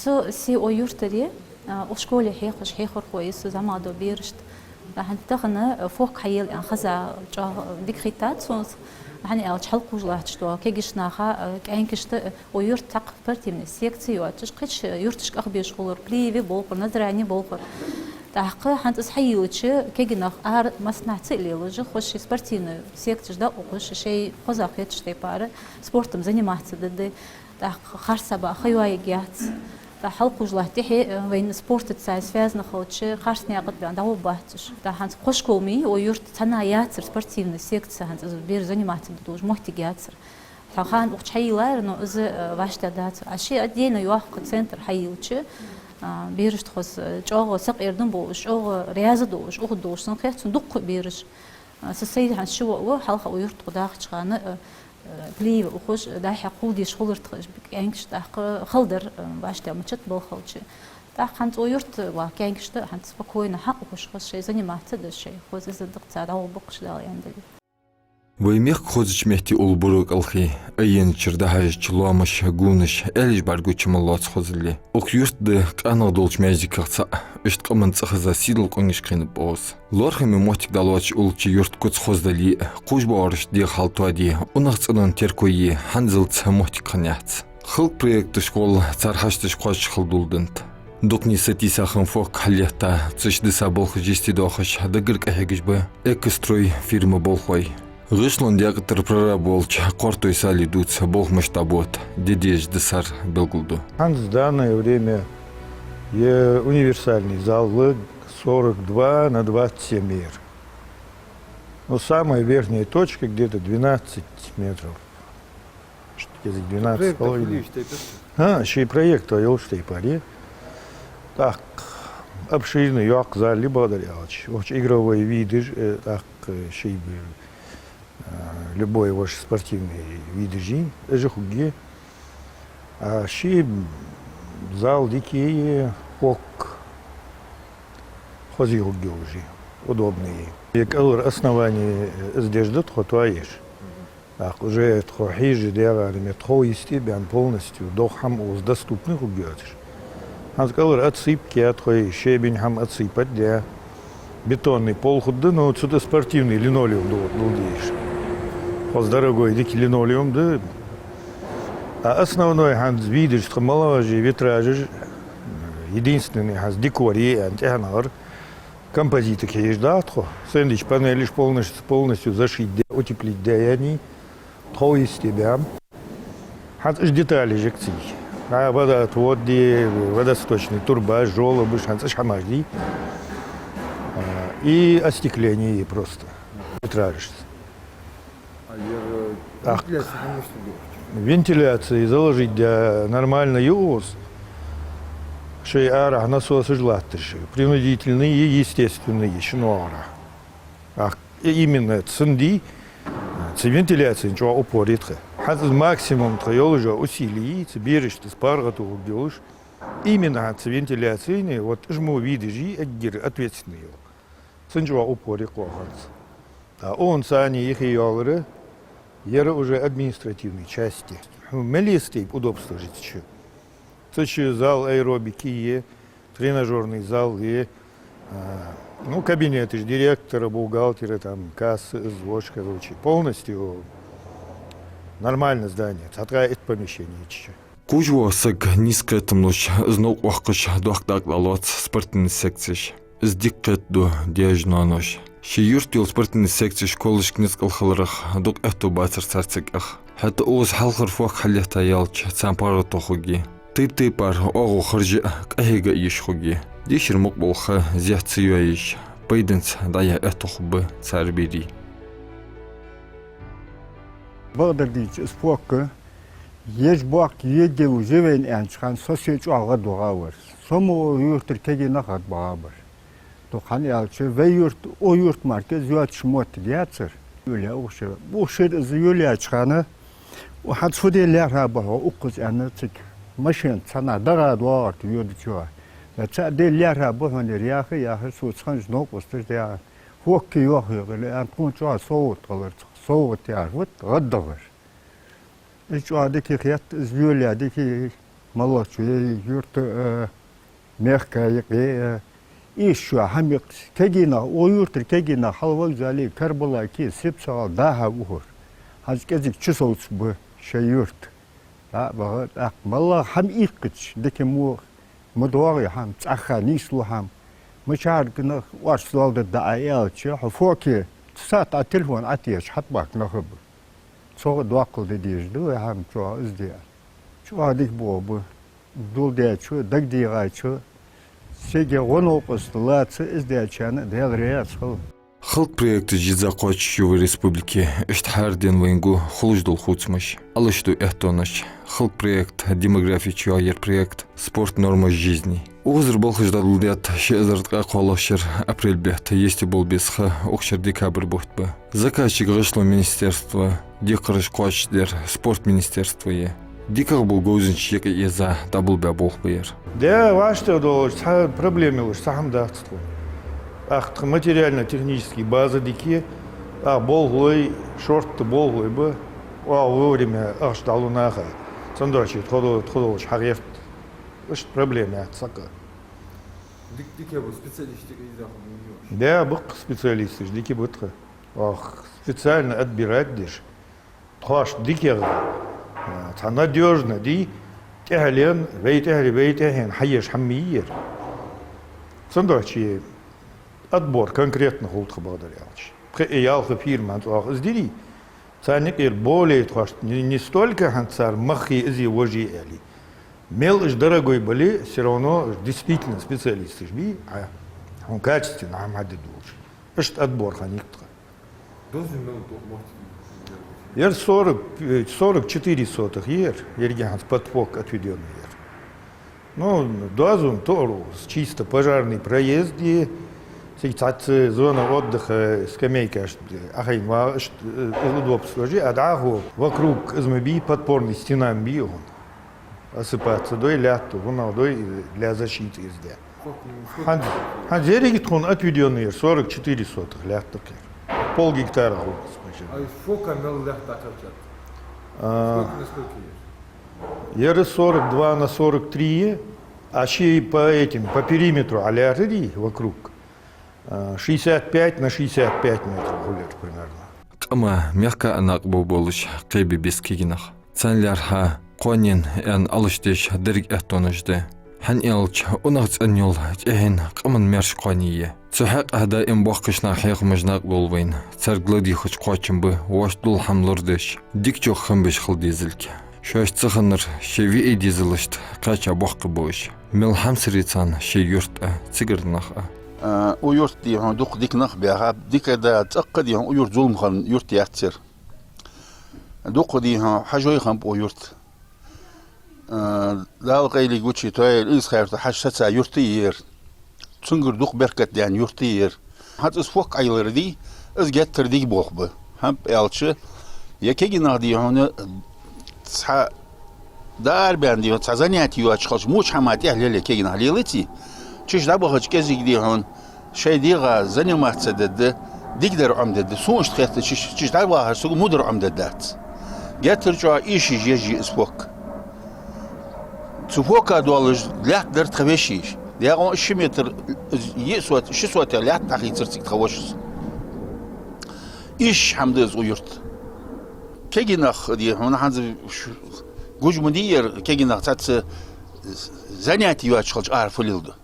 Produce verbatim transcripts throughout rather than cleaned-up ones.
Со се Ӏо юртара, а, укх школе хьехаш, хьехархо я со зӀамига дола берашта. ХӀанз тахан, а, фок хьаела аьнна хеза чӀоагӀа дика хетад сона. ХӀана аьлча хьалкхувш латташ дола кегийча наха, а, кӀаьнкашта, а, Ӏо юрта цхьаккха спортивни секци йоацаш, кхыча юрташка ахбеш хулар, Плиеве болхар, Назране болхар. ТӀаккха хӀанз из хьайийлача, кегий нах ара массанахьа ца а лелаш, хоза шоай спортивни секцеш дӀаухаш, шоай хоза хеташ тайпара спортом заниматься де деза. ТӀаккха харцахьа баха ха йоаергьяц. ТӀаккха хьалкхувш латт тӀехье, э, вайна спортаца связано хилча, харц наькъа тӀа баьнна дӀагӀоргбац уж. ТӀаккха хӀанз кхо школа ма йий Ӏо юрта, цхьаннахьа яцар спортивни секци, хӀанз из бер заниматься де долаш моттиг яцар. Цхьа хана укх чу хьайийллар, но из, э, вӀаштӀехьадацар. А шоай отдельно йоккха центр хьайийлача, а, берашта хоза, э, чӀоагӀа сакъердам болаш, чӀоагӀа раьза долаш, уха долаш санна хет сона дуккха бераш. А, са сай хӀанз ши воӀ ва, хьалха Ӏо юрта тхо дахача хана, а, а, Плиеве ухаш, дӀа-хьа хул деш хулар тха уж кӀаьнкаш, тӀаккха хала дар, а, вӀаштӀехьа мачат балхалча. ТӀаккха хӀанз Ӏо юрта ваха кӀаьнкашта хӀанз спокойно хьаухаш, хоза шоай заниматься де деза шоай, хоза из дакъа цар дӀагӀоргба-кх уж, Дала аьнна дале. Вай мехка хозача метте улла буро кӀалхий, айенчара дӀахьежача лоамаш, гувнаш, аьлча бӀаргагуча мел лоаца хозалле. Укх юрта да къаьнагӀа долча маьждигех цаӀ, иштта къаман цӀихеза сийдола къонгашка кхийнаб укхаза. ЛоархӀаме моттиг дӀалоацаш уллача юрта куц хоза дале а, кхувш боагӀарашта дегӀа хьал тоаде, унахцӀенон терко е хӀанзалца моттиг хиннаяц. Халкъа проекташ гӀолла цар хьашташ кхоачаш хила доладеннад. Дукха нийсса тийса хинна фок хьалъетта, цу чу диса болхаш йисте доахаш, даггара къахьегаш ба «Экострой» фирма болхлой. ГӀишлон даькъе тӀара прораб волча Кхортой Салий дувца болх мишта бода, де дезаш дисар белгалду. ХӀанз в данное время е универсальный зал ва, сорок два на двадцать семь метров. Ну, самая верхняя точка где-то двенадцать метров. Что-то двенадцать с половиной. Проект хулаш тайпара? ХӀа, шоай проект йолаш тайпара я. ТӀаккха обширни йоккха зал я, бакъдар аьлча. Укх чу игровой видаш, э, тӀаккха шоай, э, любой ваш спортивни видаш я, уж хургья. А шоай зал дика я, фок хоза хургйолаш я, удобный я. Е кӀалхара основани, э, из деш да тхо тоаеш. ТӀаккха уже тхо хьежа дегӀара метр тхов йисте баьнна полностью, догӀа хӀама укхаза доступный хургйоацаш. ХӀанз кӀалхара отсыпка я тхоай, щебень хӀама отсыпать даь. Бетонный пол хургда, но цу тӀа спортивный линолеум ду-, дулдеш. Хоза дорогой дика линолеум да. А основной хӀанз видаш тха малагӀаш я, витражаш, единственный хӀанз декор е аьнна тӀехьанагӀар. Композитага хьежаш да тхо. Сэндвич панелаш полностью, полностью зашить даь, утеплить даь я ни, тхов йисте баьнна. ХӀанз уж деталаш я-кх цига. А, водоотвод я, водосточный турба, жолобаш, хӀанз уж хӀамаш я. А, и остекление я просто. Витражашца. А ер, э, ТӀаккха вентиляция хӀама мишта ду? Вентиляция заложить даь нормально я укхаза. Шоай арахьа насосаш латташ. Принудительный я, естественный я, шиноагӀара. ТӀаккха именно цунди, цу вентиляцена чӀоагӀа упор е тха. ХӀанз из максимум тха йолаш йола усилие, цу берашта из паргӀато хургйолаш. Именно хӀанз цу вентиляцена, вот уж мо видаш я эггара ответственный йола. Цунна чӀоагӀа упор е тхо хӀанз. А укханца юхе йоаллар, ер уже административный часть я. Хьона мел еза тайпара удобстваш я цу чу. Цу чу зал аэробики я, тренажёрный зал я, а, ну, кабинеташ директора, бухгалтера, там, касса, из, вош, короче, полностью нормально здание, цхьаькха итт помещени я цу чу. Кхувш вола саг нийса кхетам луш, из новкъа воаккхаш доккха дакъа лоац спортивни секцеш. Из дика кхетаду даьша-ноаноша. Шоай юрта йола спортивни секцеш колледжашка низ кӀалхарах дукха аьттув бацар цар цига. ХӀаьта укхаза хьалхара фок хьалъетта ялча, царна паргӀато хургья. Тайп-тайпара оагӀув харжа а, къахьега а йиш хургья. Дешара мукъа болх ха зехьа ца йоаеш, пайданца дӀаяха аьттув хургба цар берий. Бакъдар дийцача, из фок еш боккха еггел уже вайна аьннача хана со се чӀоагӀа гӀадваха вар. Со мо юртара кегий нах гӀадбаха бар. Дукха хӀана аьлча, вай юрт, укх юрта мара из йоацаш моттиг яцар. Йолаяь укх шера. Укх шера из йолаяьча хана, хӀанз фу де лаьрхӀа ба хьо укхаза аьнна цига. Машенаца цхьаннахьа дӀагӀа доагӀар тха йодача. Цхьа де лаьрхӀа ба хьона ер яха, яхар, цо цхьаннахьа новкъосташ даьгӀар. Фок йоах йоах, аьнна, тхона чӀоагӀа совгӀат хилар, совгӀат яхар, вот, гӀаддахар. Из чӀоагӀа дика хет, из йолаяь дика, МалагӀча юрта, э, мехка юкъе, э, ийша хӀама йикъ. Кегий нах, укх юртара кегий нах хьалвоккха вале, Карбалаке, Сипсагал дӀа-хьа ухар. ХӀанз кӀезига чу совцаргба шоай юрт. ДӀа а баха, тӀаккха малагӀа хӀама иккхача, дика мо, ма доагӀий хӀама, цӀаьхха нийслу хӀама. Мичара нах орц доаладергда Ӏа аьлча, хьо фоке, цу сахьате Ӏа телефон Ӏотехача, хьатӀабахка нах ба. Цох доккхал де дезаш да вай хӀама чӀоагӀа из де. ЧӀоагӀа дика болх ба. Дулдечо, дагадехачо, шийга гӀо-новкъост лаца, из дечарна а Даьла раьза хилва. Халкъа проекташ йиза кхоачаш я вай республике. Иштта хьарадена вайна гу хулаш дола хувцамаш, Ӏалашду аьттонаш. Халкъа проект, демографи чу йоагӀа ер проект, спорт — норма жизни. Укхазара балхаш дӀадоладаьд ши эзар ткъаь кхоалагӀча шера апрель бетта, йисте бола бесса ха укх шера декабрь бутт ба. Заказчик — гӀишлон министерство, декхараш кхоачашдер спорт министерство я. ДикагӀа бола говзанчаш юкъе еза дӀаболабаь болх ба ер. Да, вӀаштӀехьадоалаш цхьа проблема йолаш цхьа хӀама дац тхона. ТӀаккха тха материально-технически база дика я, тӀаккха болхлой шортта болхлой ба, оаха вовремя ахча дӀалу наха. Цудухьа тхо до-, тхо долаш хьагӀерт. Иштта проблема яц цхьаккха. Дик-, дика ба специалисташ из яхаш. Да, ба-кх специалисташ, дика ба тха. Оаха специально отбирать деш. Тхоашта дикагӀа, а, цхьа надёжно дий, тӀехьален, вай тӀехьаре, вай тӀехьен хьаеш хӀама ма йий ер. Цудухьа отбор конкретно хул тха, бакъдар аьлча. Пхи-ялх фирма хӀанз оаха из дирий, царна юкъера более тхоашта не, не столько хӀанз цар мах е, из е, вож е аьле. Мел уж дорогой бале, всё равно уж действительно специалисташ бий, а, хьона качественно хӀама хьаде долаш. Иштта отбор хиннай тха. Доза мел да мотт? Ер сорок, э, сорок четыре сотых я ер, еррига хӀанз под фок отведённый я ер. Ну, доза тоъал чисто пожарный проезд я, цига цхьацца зона отдыха, скамейкаш, ахьийна вагӀа, иштта, э, из удобстваш я, а дӀахо вокруг из ма бий, подпорный стена ма бий хьона. Осыпаться дой, лаьтта хӀанах дой, для защиты из де. ХӀанз, хӀанз еррига тхона отведённый я ер сорок четыре сотых лаьтта тхона. Пол гектара хул. А из фока мел лаьтта дӀакхаьчад? А, сколько на сколько я ер? Ер сорок два на сорок три я, а ши по этим, по периметру Ӏа лаьрхӀарий вокруг, а, шестьдесят пять на шестьдесят пять метров хул ер примерно. Къама, мехка а накъабовла болаш кхебе беза кегий нах. Царна лаьрхӀа кхоанен аьнна Ӏалашдеш деррига аьттонаш да. ХӀана аьлча, унахцӀена йола тӀехьен къаман маьрша кхоане я. Цу хьакъехьа даим боккхийча наха хьехамаш накъадоал вайна. Царга ладийгӀача кхоачам ба вайна дулла хӀама лорадеш, дикачох хам беш хила дезалга. Шоашта ца хиннар шоай виӀий дезалашта кхаьча боккхий ба уж. Мел хьамсара я царна шоай юрт а, цигара нах а. А, укх юрта, дий хьона, дукха дика нах баьха, дика да, цӀаккха, дий хьона, укх юрт зулам хинна юрт яц ер. Дукха, дий хьона, хьажой хиннаб укх юрта. А, Дала къайле гучи тоаяйла, Илисха-Юртара хьажа саца юрт я ер. Цунгара дукха беркат даьнна юрт я ер. ХӀанз из фок Ӏойиллар дий, из геттара дика болх ба. ХӀана аьлча, ер кегий нах, дий хьона, цхьа даар баьнна, дий хьона, цхьа занятие йоацаш хилча, моча хӀаман тӀехьа лела кегий нах лелаций, чу дӀабахача кӀезига, дий хьона, шоай дегӀа заниматься дергда, дикадар Ӏомадергда. Сона иштта хетта, чу, чу дӀабахача саго мудар Ӏомадергдац. Геттара чӀоагӀа эшаш еза я из фок. Цу фока долаш лаьтта дар тха вешийш. Декъон ши метр, йиъ сот, ши сотех лаьтта дӀахийцар цига тха вошас. Эшаш хӀама да из укх юрта. Кегий нах, дий хьона, хӀанз ш-, гуш ма дий ер, кегий нах цхьацца занятие йоацаш хилча ара фу леладу.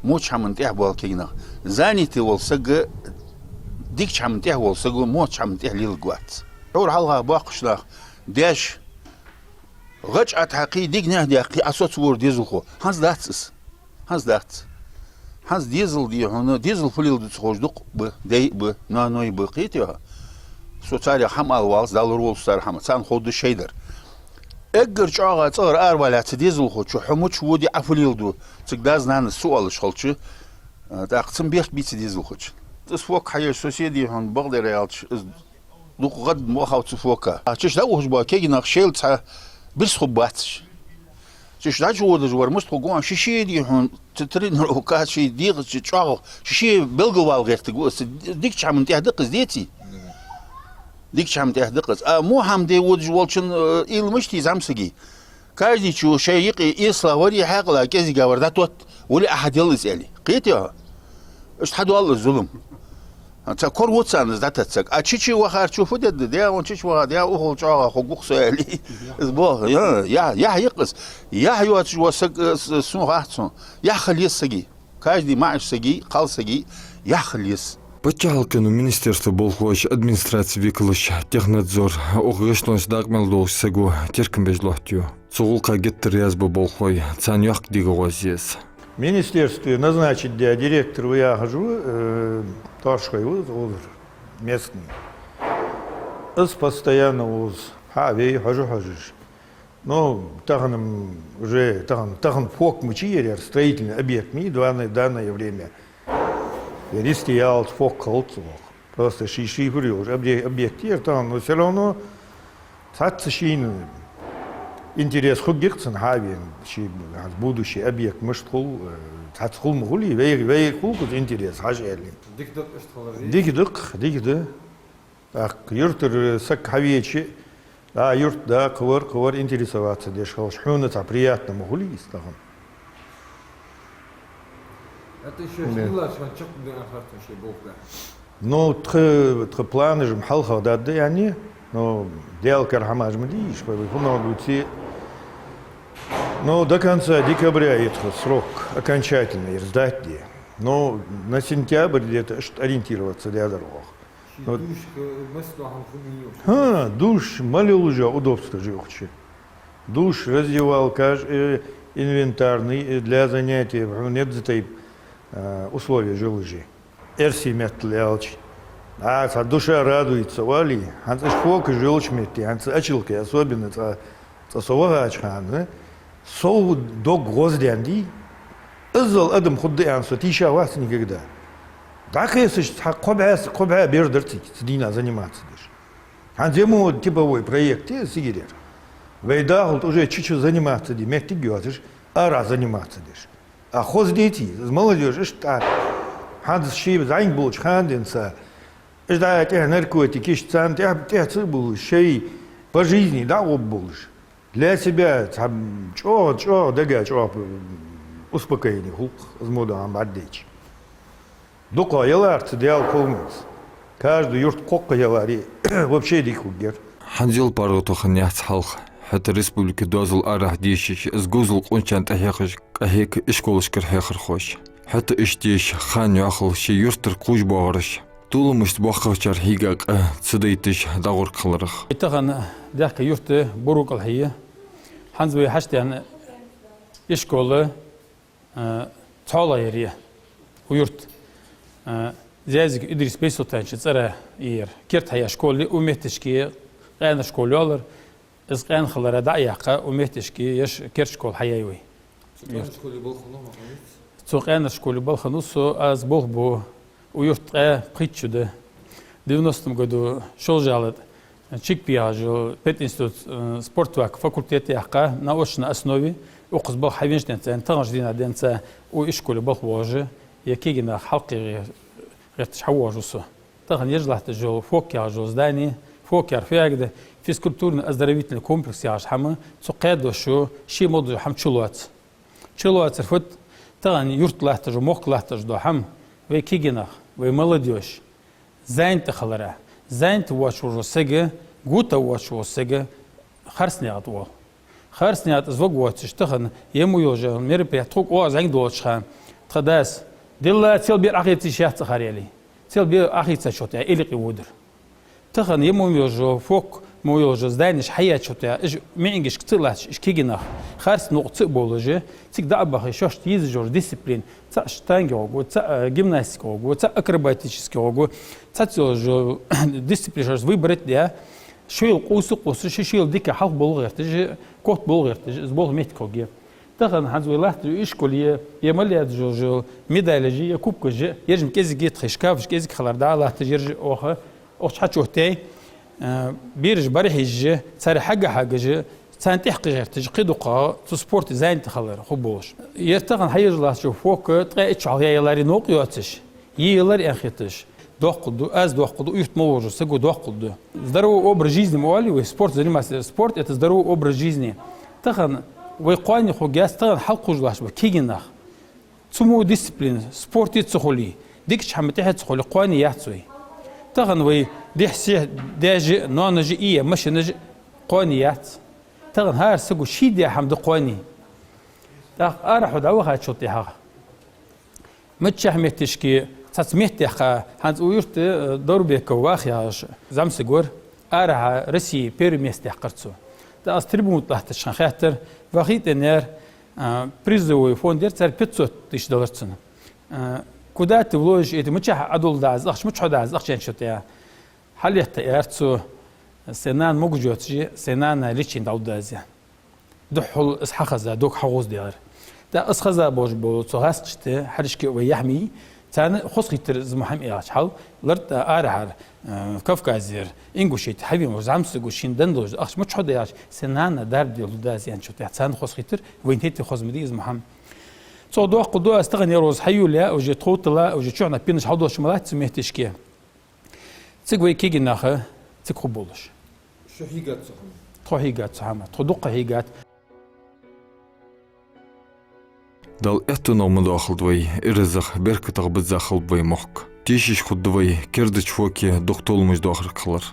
Моча хӀаман тӀехьа бола кегий нах. Занятый вола саг, дикача хӀаман тӀехьа вола саг, моча хӀаман тӀехьа леларгвац. Хьора хьалха боккхийча наха даьша гӀаж ӀотӀахьекхий, дика нехь даьккхий, Ӏа соцавора дезалхо. ХӀанз дац из. ХӀанз дац. ХӀанз дезал, дий хьона, дезал фу леладу ца ховш дукха ба, дай а ба, ноаной а ба, кхетий хьо? Со царех хӀама ала валац, Дала лораволва цар хӀама, царна ховргда шоай дар. Эггара чӀоагӀа цӀагӀара аравалаьча дезалхочо хьо мича воде, Ӏа фу леладу, цига дас-нанас ца оалаш хилча, а, тӀаккха цун бехк бий цу дезалхочун. Из фок хьаеш соседи хьона, бакъдар аьлча, из дукха гӀадма вахав цу фока. А чу дӀаухаш бола кегий нах шоайла цхьа бирса хургбацаш. Чу дӀачуводаш вар мишта хургва, ший-ший, дий хьона, цу тренировкаца, ший дегӀаца чӀоагӀа, ший-ший белгалвала гӀертаргва из. Дикача хӀаман тӀехьа да-кх из, деций? Дикача хӀаман тӀехьа да-кх из. А во хӀама де водаш волчун, э, уйла мишта я зӀамсага? Каждый чу шоай юкъе эсалагӀа вар, хьаькъалагӀа кӀезигагӀа вар дӀатотт, вале а хьаделла из, аьле. Кхетий хьо? Иштта хьадоал из зулам. Цхьа кора ву царна из дӀатоссарг. А чу-чу вахар чу фу дергда? Даьра чу-чу ваха, даьра ухал чӀоагӀа хургва-кх со, аьле. Из боху, я, я, яхь я-кх из. Яхь йоацаш вола саг, э, с-, сона хац сона. Яхь хила еза сага. Каждый маӀача сага, кхалсага яхь хила еза. Паччахьалкхено министерства болхлоша, администраций викалаша, технадзор, укх гӀишлонца дакъа мел долча саго теркам беш лоаттаю. Цу гӀулакха геттара раьза ба болхлой, царна йоккха дегӀа гӀоз я из. Министерстве назначить даь директор ва яхаш ва, э, торшхой ва из, гӀозар, местный. Из постоянно ва из, хьа а вай, хьожа-хьожаш. Ну, тахан уже, тахан, тахан ФОК ма йий ер, строительный объект ма йий, данное, данное время. Ер йисте яллалца ФОК хилац цох. Просто ши-, шифер йолаш объе-, объект я ер тахан, но всё равно цхьацца шийна интерес хургья-кх цун, хьавена, ший будущий объект мишта хул, э, цхьацца хул ма хулий, вай, вай хул-кх из интерес, хьажа, аьле. Дика да-кх иштта хилар, дий? Дика да-кх, дика да. ТӀаккха юртара саг хьавеча, а, юртда кхывар, кхывар интересоваться деш хилча, хьона цхьа приятно ма хулий из тахан. ХӀаьта шоаш хӀанз чакхдоаллар шоай болх бе? Ну, тха, тха планаш-м хьалха дадда яьннай, но Даьла кара хӀамаш ма дий уж, вай фуннагӀа дувце. Ну, до конца декабря я тха срок окончательно, ер сдать де. Ну, на сентябрь где-то иштта ориентироваться даьдар оаха. Ший, ну, душка массадола хӀама хургйолаш. ХӀа, душ мел йолаш йола удобстваш я укх чу. Душ, раздевалкаш, э, инвентарный, э, для занятий, хьона езза тайпа, э, условеш йолаш я. Эрсий меттала аьлча, а, цхьа душа радуется оалий, хӀанз уж ФОКаш йолча метте, хӀанз Ачалкхе особенно цкъа, цкъа со вахача хана, сов дог гӀоздаьннадий, иззал адам хургда аьнна со тийша вац никогда. ДӀакхесача цхьа кхо бӀаь, кхо бӀаь бер дар цига цу дийнахьа заниматься деш. ХӀанз ер мо типовой проект я Сигирера. Вай дахалда уже чу-чу заниматься де моттиг йоацаш, арахьа заниматься деш. А хоза деций, из молодёжь иштта, хӀанз ший зӀамига болча хана денз, иштта тӀехьа наркотикаш, царна тӀехьа, тӀехьа ца а бувлаш, шоай по жизни дӀа а гӀоргболаш. Для себя цхьа чӀоагӀа, чӀоагӀа дага чӀоагӀа успокоение хул-кх из мо дола хӀама бӀаргадайча. ДукхагӀа ялар цу Даьла кхолламца. Каждый юрт кхоккхагӀъяларе, вообще дика хургьяр. ХӀанзел паргӀато хиннаяц хьалха. ХӀаьта республика доазол арахьа дешаш, из говзал къоначарна тӀахьехаш, къахьег ишколашкара хьехархоша. ХӀаьта иштта деша, хан йоахал шоай юртара кхувш боагӀараш, толамашца боккхагӀчар хьийга къа ца дайташ дӀагӀоргхиларах. Тахан даьхка юрт Бурукъалхье я. ХӀанз вай хьаштденна ишкола, а, цхьоалагӀа яр ер, укх юрта, а, Зязиков Идрис Бейсултановича цӀерагӀа яр. Керда хьаяь школа я, укх метташка къаьнара школа йоаллар, из къаьна хилара дӀа а яьккха, укх метташка еш керда школа хьаяьй вай. Цу къаьнара школе балха хиннав хьо? Цу къаьнара школе балха хиннав со, аз болх бу укх юрта ткъаь пхийтта шу да. Девяностом году Шолжа-ГӀалий тӀа Чикпи яхаш йола пединститут, э, спорта факультет яьккха, на очной основе, укхаза балха хьавенача денз, таханарча дийнахьа денз укх ишколе балха воагӀаш, ер кегий нах хьалкхе гӀерташ хьавоагӀаш ва со. Тахан еш латташ йола ФОК яхаш йола здани, ФОК яхар фу яхилга да, физкультурно-оздоровительный комплекс яхаш хӀама, цу кхаь дош шу, ший модж хӀама чулоац. Чулоацар фуд? Тахан юрта латташ дола, мохк латташ дола хӀама, вай кегий нах, вай молодёжь занят хилара. Занят воацаш вола саг, гута воацаш вола саг харцнегӀа тӀа воал. ХарцнегӀа тӀа из ваг воацаш, тахан ер мо йолаш йола мероприяти тхога оаха зӀамига долча хана, тха дас, дилла цел бер Ӏохайца йиш яц цӀагӀара, аьле. Цел бер Ӏохайча шота, аьле, юкъе водар. Тахан ер мо йолаш йола ФОК, мо йолаш йола зданеш хьаяьча шота, уж маӀингашка ца а латташ, уж кегий нах, харц новкъа ца а бовлаш, цига дӀа а бахе, шоашта езаш йола дисциплина, цаӀ штанги гӀоргва, цаӀ, э, гимнастика гӀоргва, цаӀ акробатически гӀоргва, цхьацца йолаш йола дисциплина шоашта выбрать даь, шоайла къувса а къувсаш, шоайла дика хьалха болх гӀерташ, котбовла гӀерташ, из болх моттиг хургья. Тахан хӀанз вай латташ йола ишколе, е мел яздаь йола медалаш, е кубкаш, ераш-м кӀезига я тха, шкафаш кӀезига хилар дӀа а латташ, ераш оаха, оаха хьачуоттаяьй, э, бераш бӀарахьежаш, царех хьагга хьегаш, царна тӀехьа кхы гӀерташ, кхы дукха цу спорте занят хилар хургболаш. Ер тахан хьаеш латташ йола ФОК ткъаь итт шу хьалха яь яларе новкъа йоацаш, е ялар аьнна хеташ, доккхал да, аз доккхал да, укх юрта мел волча саго доккхал да. Здоровый образ жизни ма оалий вай, спорт заниматься. Спорт — это здоровый образ жизни. Тахан вай кхоане хургьяц, тахан хьалкхувш латташ ба кегий нах. Цу мо дисциплина, спорт ца хуле, дикача хӀаман тӀехьа ца хуле, кхоане яц вай. Тахан вай дехьа-сехьа даьша, ноаноша, е машинаша кхоане яц. Тахан хӀара саго ший даь хӀама да кхоане. ТӀаккха арахьа дӀавахачул тӀехьагӀа миччахьа метташка цхьацца метта яьккха, хӀанз укх юрта, э, Доврбеков Ваха яхаш зӀамсаг вар, арахьа Россе первый место яьккхар цо. ТӀаккха аз трибуна тӀа латтача хана хаьттар, Вахе, тӀенер, а, призовой фонд яр, цар пятьсот тысяч далар цунна. А, куда ты вложишь эти, мичахьа Ӏодуллаш да из ахча, мичахьа да из ахча, аьнначул тӀехьагӀа, хьалъэтта, аьлар цо, сай нана могаш йоацаш, сай нана лечени дӀалургда аз, аьнна. Духхьал из хьахеза, дог хьагӀоздаьлар. ТӀаккха из хеза болаш бола цу гӀазкхашта, хьарчашка вай яхь ма йий, царна хоза хийтар из мо хӀама яхача хьал, лартӀа арахьара, э, Кавказера, Ингушете хьавена волча зӀамсаго шийна денна долаш ахча мичахьа да аьлча, сай нана дарба делургда аз, аьнначул тӀехьагӀа, царна хоза хийтар, вайна хӀаьта хоза ма дий из мо хӀама. Цох доккха ду аз тахан, ер укхаза хьайоалаяь, уже тховттала, уже чухьнахьа пенаш хьалдоалаш ма латт цу метташка. Цига вай кегий нах цига хургболаш. Шо хьийгад цу хӀаман? Тхо хьийгад цу хӀаман, тхо дукха хьийгад. Дала аьттонах ма доахалда вай, ирзах, беркатах бизза хилба вай мохк. Тешаш хургда вай кердача фоке дукха толамаш доахарга хилар.